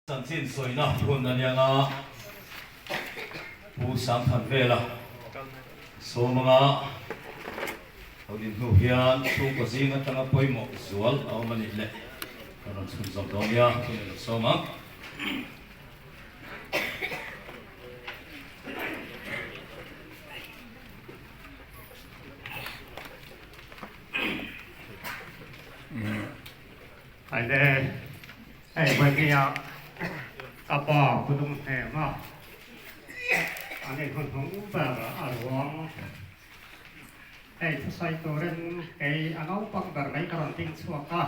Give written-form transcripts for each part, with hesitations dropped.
Chanchin sawina hun a nia nga, Pu Sangthan vela sawm anga lo din hnu hian chhungkaw zing atanga pawimawh zual a awm a nih leh kan rawn chhunzawm dawn nia, chumi lo sawm ang. Haile, hei vawinia ka pa pu dum hnem a, an inhun hnung ber a ruang. Hei thusawi turin kei a naupang ber mai ka rawn ding chhuak a,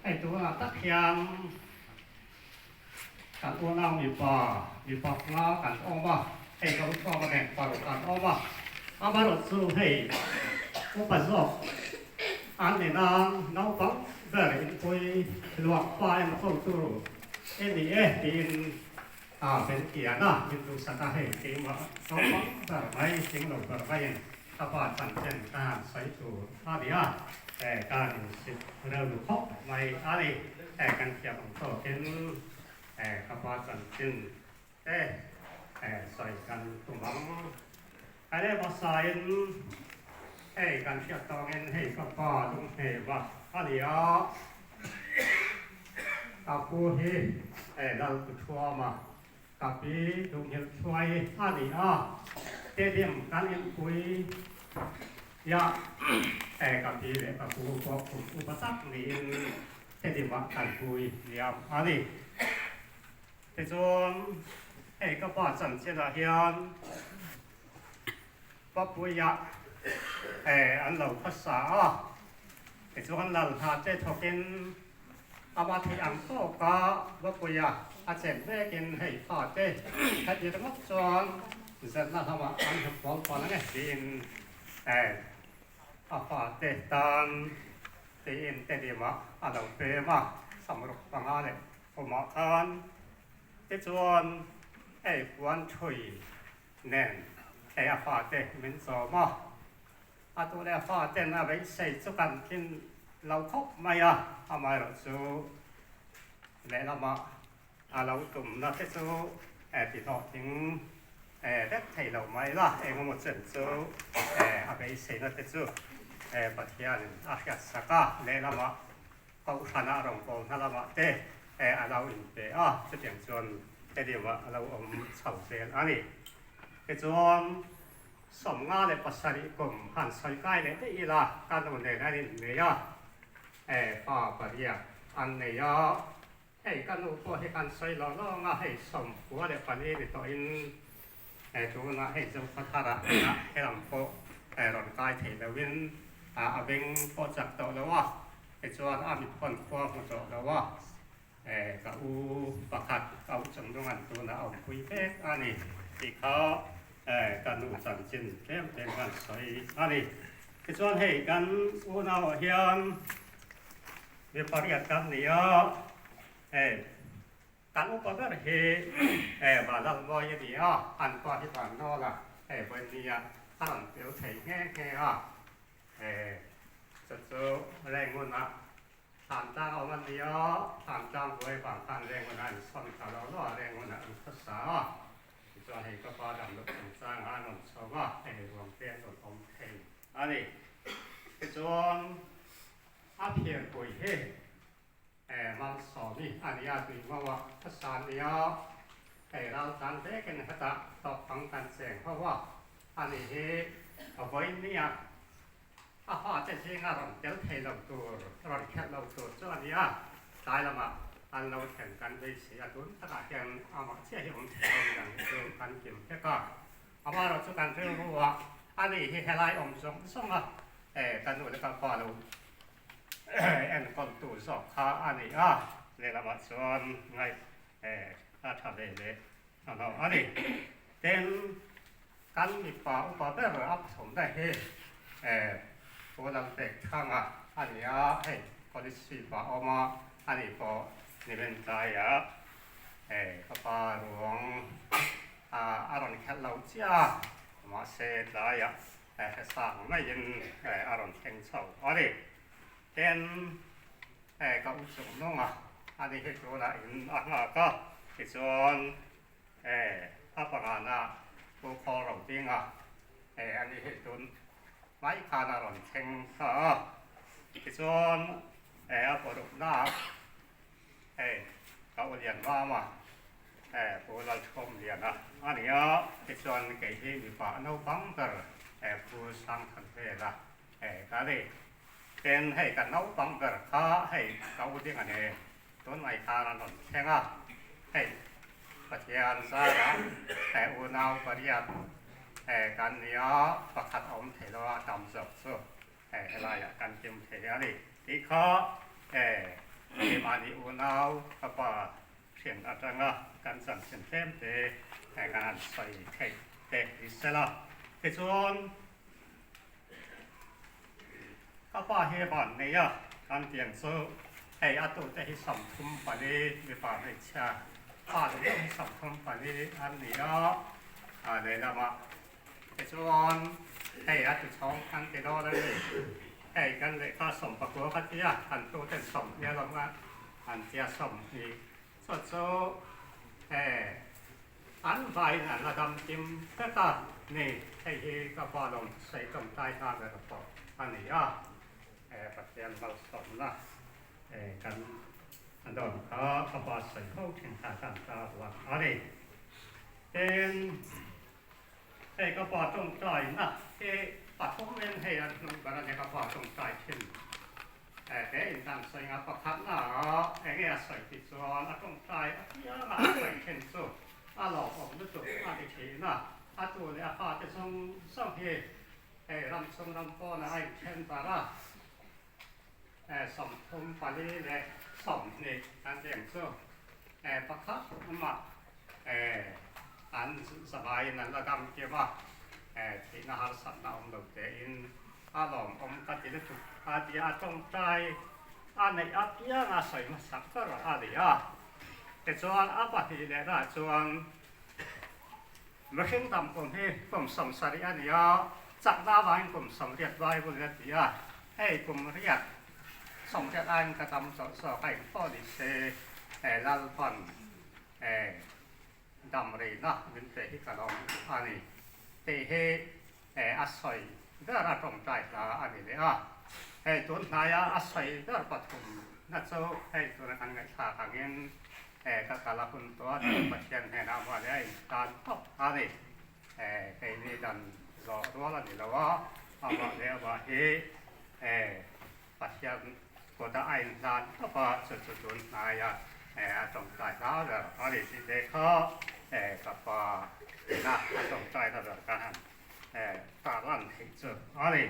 hei tunah tak hian kan unau mipa mipa nga kan awm a, hei ka uthuama nen paruk an awm a, amaherawhchu hei upa zawk an ni nan naupang ber inpui luak pa emaw ko tur i ni e tiin a ben kian a, min duhsak a, hei keimah naupang ber mai thinglo ber maiin ka pa chanchin ka han sawi tur a ni a, ka han insit rilru khawp mai a ni. Kan thiam ang tawkin ka pa chanchin te sawi kan tum ang. Hei hmasain hei kan hriat tawngin hei ka pa lunghneva a ni a, ka pu hi Lalputhuama Ka pi Dunghilh Thluai a ni a, Tedim kan inpui ya e ka pi leh ka pu pawh kum upa tak niin Tedimah kan pui liam a ni. Tichuan hei ka pa chanchinah hian Papuia e an lo khawsa a, tichuan Lalhna te thawkin Ama theih ang tawka Vapuia a chen vekin hei fate heti ringawt chuan zenna lamah an hmu pawl pawl ang e tiin a fate tan tiin Tedimah a lo pem a, samruk panga leh kumah khan tichuan hei puan thui nen hei a fate min chawm a. A tu leh fa ten a beisei chu kan thin lo khawp mai a, amaherawhchu lehlamah a lo tumna te chu ti hlawhtling vek thei lo mai la, engemaw chen chu a beiseina te chu Pathianin a hriatsak a, lehlamah Kohhranah rawngbawlna lamah te a lo inpe a, chutiang chuan Tedium-ah a lo awm chho zel a ni. Tichuan. 57 kum han sawi kai leh daih ila ka nu nen an innei a, e pa pariat an nei a, hei ka nu pawh hi kan sawi lawng lawng a, hei 94 ni tawhin e tunah hei Zokhawthara inah helam pawh e rawn kai thei loin a beng pawh chak tawh lo a, tichuan a mit pawn khua hmu tawh lo a, e ka u pakhat ka u chungdungan tunah a awmpui vek a ni tih kha Ka nu chanchin tlem tlem kan sawi a ni. Tichuan hei kan unauah hian mi pariat kan ni a, hei kan upa ber hi Vanlalmawi a ni a, an pa hi Vannawla hei Vawinia a rawn tel thei nghe nghe a, chu chu Rengunah Thantlang a awm a nia, Thantlang buai vang khan Rengunah an sawn ta lo lo a, Rengunah an khawsa a. Tichuan hei ka pa dam loh chungchangah an rawn chho a, hei ruang te an rawn awm thei a ni. Tichuan a thianpui hi Malsawmi a nia, Tuingo-ah khawsa a nia, hei raltlan vekin hetah tawkpang kan cheng ho a, ani hi vawiin nia A fate zinga rawn tel thei lo tur, rawn khelh lo tur chu a ni a, tlai lamah an lo thlen kan beisei a, tun takah hian amah chiah hi awm thei lo midang hi chu kan kim vek a. Amaherawhchu kan rilru a, ani hi helai awm zawng zawng a, ka nu leh ka pa lo enkawltu zawk kha a ni a, lehlamah chuan ngaih a tha ve leh hnahnawh a ni. Tin, Kan mipa upa ber a chhawm daih hi Pu Lalpekthanga a ni a, hei College Sweep ah a awm a, ani pawh Nimentlai-ah ka pa ruang a rawn khelh lo chiah a, mahse tlaiah hre sang maiin a rawn thleng chho a ni. Tin, ka u chung nunga. Ani hi tunah in a nghak a, tichuan a pangana Pu Khawl Rodinga ani hi tun mai khan a rawn thleng ta a, tichuan a parukna hei ka u lian mam a, Pu Lalthawmliana a ni a, tichuan kei hi mipa naupang ber Pu Sangthanvela ka ni. Tin, hei ka naupang ber kha hei ka u ding a ni, tun mai khan an rawn thleng a, hei Pathian zarah he unau pariat kan ni a, pakhat a awm thei lo a, tam zawk chu helaiah kan kim thei a ni tih kha keimahni unau ka pa hriat atanga kan chanchin tlem te kan han sawi theih te ni sela. Tichuan, Ka pa hi van nei a, kan tiang chu hei a tute hi 34 mipa hmeichhia pa duh deuh hi 34 an ni a, a lehlamah tichuan hei a tichhawng kan ti dawn a ni, hei kan lehkha 19 ka tia kan tuten 20 lam an tia 20 chu chu hei An vaiin an la dam kim vek a ni. Hei hi ka pa lawm sawi tawngtai hna ber pawh a ni a, Pathian malsawmna kan dawn kha ka pa sawi ho thin kha kan tar lang a ni. Tin, hei ka pa tawngtaina hi pathumin hei an hnung ber a ni ka pa tawngtai thin. He intan sawi nga pakhatna eng nge a sawi tih chuan a tawngtai apianga a sawi thin chu a lawmawm lutuk a ti thin a, a tu leh a fate zawng zawng hi hei ram chhung ram pawnah a inthen bar a, 34 le 20 an ti ang chu pakhat mah an zavaiin an la dam kim a, thihna harsatna awm lo tein a lawmawm ka ti lutuk a ti a, tawngtai a neih apiang a sawi hmasak ber a ni a, tichuan a pahnih lehna chuan mihring dam kum hi kum 70 a ni a, chakna avangin kum 80 Bible in a ti a, hei kum riat 80 aiin ka dam chawlh zawk a inpawh ni se Lalpan dam reina min pe hi ka lawm a ni tih hi a sawi ber a tawngtai hla a ni leh a. Hei tun hnaia a sawi ber pathum na chu hei tuna kan ngaihthlak angin ka kal a hun tawh a chu Pathian hnenah mah leh a intan tawp a ni. Keini dan zawh rual a ni lo a, amah leh amah hi Pathian kawta a inhlan tawp a, chu chu tun hnaia a tawngtai hla ber a ni tih te kha ka pa ina a tawngtai na ber ka han tarlan theih chu a ni.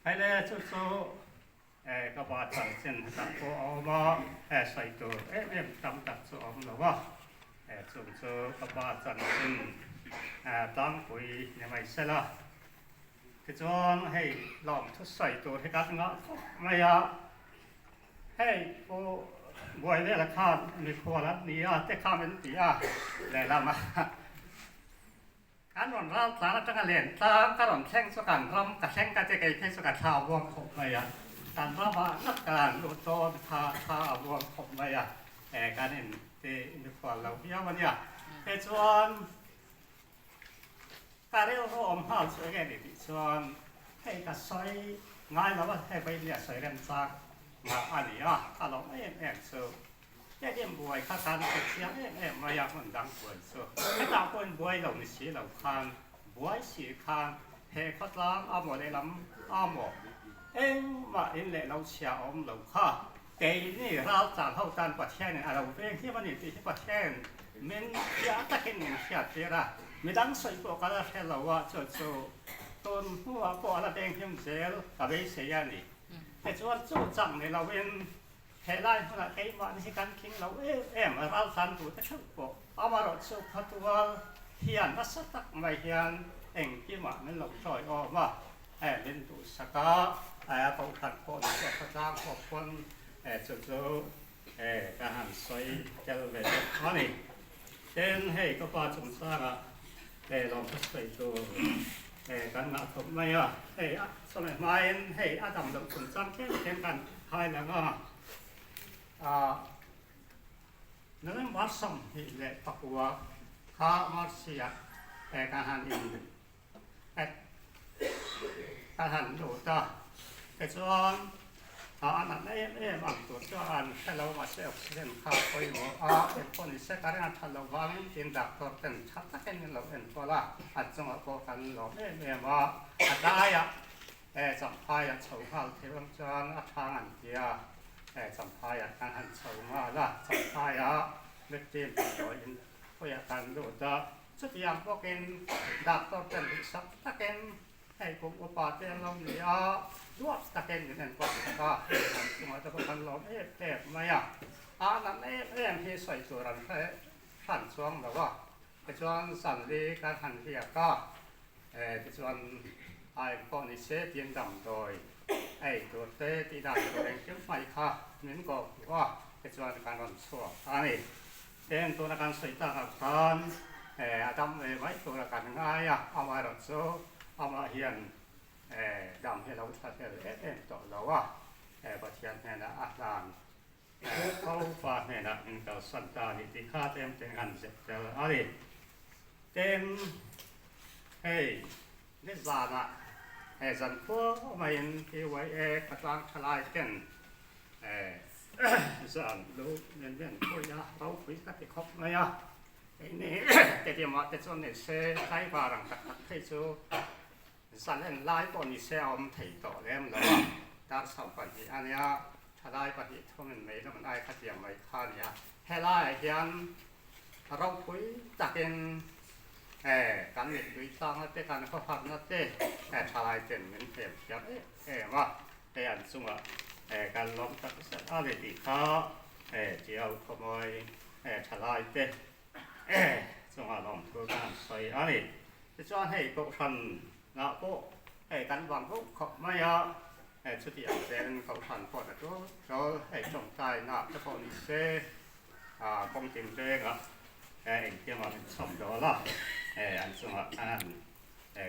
Hei le chu chu ka pa chanchin hetah pawh a awm a, sawi tur em em tam tak chu a awm lo a, chung chu ka pa chanchin tlangpui ni mai sela. Tichuan hei lawmthu sawi tur hi kan ngah khawp mai a, hei Pu Buaivela khan mikhual an ni a te kha min ti a, lehlam ah kan rawn ral tlan atanga len tlang ka rawn thleng chu kan ram ka thleng ka che kei phei chu ka thla a buang khawp mai a, kan ramah ngat kan lut dawn kha thla a buang khawp mai a, kan in ti mikhual lo viau a nia. Tichuan. Ka rilru awm nghal chu enge ni tih chuan hei ka sawi ngai lo a, hei vawiin a sawi rem chak ngah a ni a, ka lawm em em chu stadium buai kha kan hre chiang em em mai a, hmun dang buai chu hetah pawhin buai lo ni si lo khan buai si khan he khawtlang a maw lehlam a maw engmah in leh lo chhia a awm lo kha keini raltlan ho tan Pathianin a lo veng hiam a ni tih hi Pathian Min fiah takin min hriattir a, midang sawi pawh ka la hre lo a, chu chu tun hnuah pawh a la venghim zel ka beisei a ni. Tichuan chu chang ni loin helai hmunah keimahni hi kan tling lo em em a, raltlan duhte theuh pawh amarawh chu khawtual hian nasa tak mai hian engkimah min lo tawiawm a, min duhsak a, a kohhran pawh ni pawh khawtlang pawh pawn chu chu He ka han sawi tel ve bawk a ni. Tin, hei ka pa chungchangah he lawmthu sawi tur he kan ngah khawp mai a. Hei a sawmeh hmain hei a dam loh chungchang tlem tlem kan hai lang a. November 29 kha Mercy-ah kan han in kan han lut a, tichuan a natna em em ang tur chu an hre lo mahse oxygen kha a pawimawh a, engpawh ni se ka ring a that loh vangin tin doctor ten tha takin min lo enkawl a, an chungah pawh kan lawm em em a, a tlaiah Champhaiah chho nghal thei ang chuan a thang an ti a, Champhaiah kan han chho nghal a, Champhaiah victim damdawiin khawiah kan lut a, Chutiang bawkin doctor ten duhsak takin hei kum upa te an lo ni a, duat takin min enkawl sak a, hei kan chungah te pawh kan lawm em em mai a, a natna em em hi sawi tur an hre hran chuang lo a, tichuan zanli kan han riak a, tichuan a engpawh ni se tiin damdawi ei tur te tih dan tur engkim mai kha min kawh hmuh a, tichuan kan rawn chhuak a ni. Heng tuna kan sawi takah khan a dam ve mai tura kan ngai a, amaherawh chu amah hian dam hi a lo tha tel em em tawh lo a, Pathian hnenah a hlan fo pa hnenah min kalsan ta a nih tih kha tlem te an zep tel a ni. Tin, hei nizanah he zankhua maiin PYA khawtlang thalai ten Zan lo men men pawih a, ropui ka ti khawp mai a. Keini Tedim-ah te chuan ni se driver ang tak tak phei chu zan en lai pawh ni se a awm thei tawh lem lo a. Dar 12 a nia, thalai pahnih thumin mei lam an ai kha tiang mai kha a nia. Helaiah hian ropui takin kan mittui tlangna te, kan khawharna te thalai ten min hmel thiam em em a. Hei an chungah kan lawm tak zet a ni tih kha Tiau khawmawi thalai te chungah lawmthu kan han sawi a ni. Tichuan hei Kohhran ah pawh hei kan vang bawk khawp mai a, chuti ang chen Kohhran pawh na tul tul hei tawngtaina te pawh ni se kawng tinrengah engtiangah min chhawm dawl a, an chungah kan han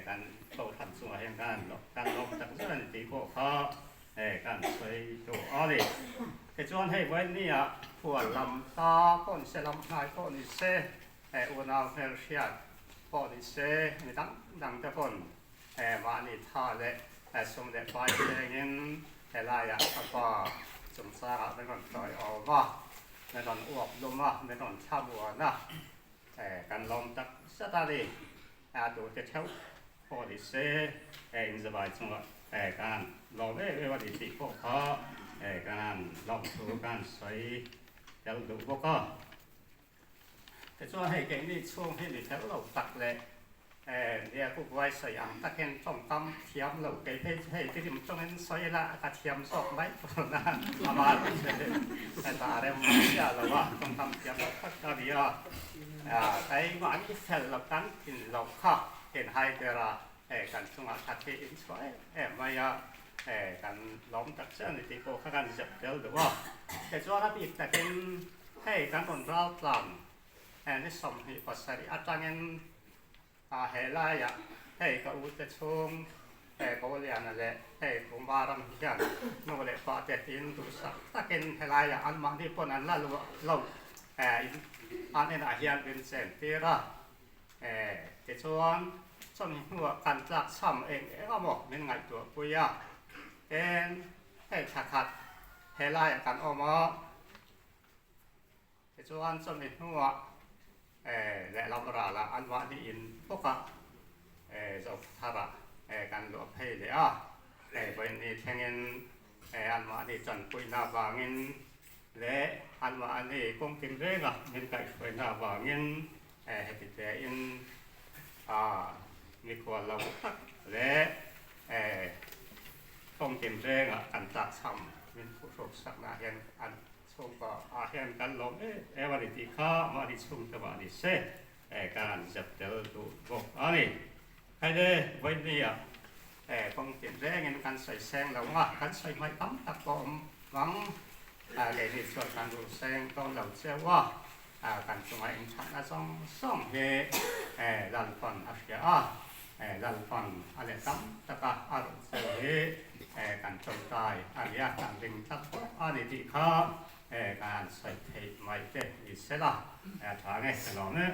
Kan Kohhran chungah hian kan kan lawm tak zet a ni tih pawh kha kan sawi duh a ni. Tichuan hei vawinia khual lam ta pawh ni se, lam hnai pawh ni se, unau hmelhriat pawh ni se, mi dang dang te pawn mahni tha leh sum leh pai thlengin helaiah ka pa chungchangah min rawn tawiawm a, min rawn uap lum a, min rawn thlamuan a, kan lawm tak zet a ni. A tute theuh pawh ni se inzavai chungah kan lawm em em a ni tih pawh kha kan lawmthu kan sawi tel duh bawk a. Tichuan hei keini chhung hi ni tel lo tak leh nia ku buai sawi ang takin tawngkam thiam lo kei phei chu hei tirim tawngin sawi ila ka thiam zawk mai tawh a, amah erawh chu heta a rem chiah lo a, tawngkam thiam lo tak a ni a. Keimahni fel lo kan thin lo kha in hai ber a, kan chungah khat hi in chhuah em em mai a, kan lawm tak chiah a ni tih pawh kha kan zep tel duh a. Tichuan a bik takin hei kan rawn ral tlang ni 27 atangin he laiah hei ka ute chhung Kawliana leh hei Kumbaram hian nu leh pa te tiin duhsak takin helaiah anmahni pawn an la luah lo. An inah hian min chen tir a, tichuan chawhni hnuah kan tlak cham eng eng a maw min ngaihtuah pui a, tin hei thla khat helaiah kan awm a, tichuan chawhni hnuah lehlam ralah anmahni in bawkah Zotharah kan luah phei leh a, vawiinni thlengin anmahni chanpuina avangin leh anmahni kawng tinrenga min kaihhruaina avangin heti tein mikhual lo tak leh kawng tinrenga kan tlakchham min phuhruksaknaah hian an chhungkaw ah hian kan lawm em em a ni tih kha mahni chhungte mah ni se kan zep tel duh bawk a ni. Haile vawinia kawng tinrengin kan sawi seng lo nga, kan sawi hmaih tam tak pawh awm vang keini chuan kan ruh seng dawn lo cheu a, kan chunga inthatna zawng zawng hi Lalpan a hria a, Lalpan a leh tam taka a ruh cheu hi kan tawngtai a nia, kan ring tlat bawk a ni tih kha. kan han sawi theih mai te ni sela a tha nge ka lawm e.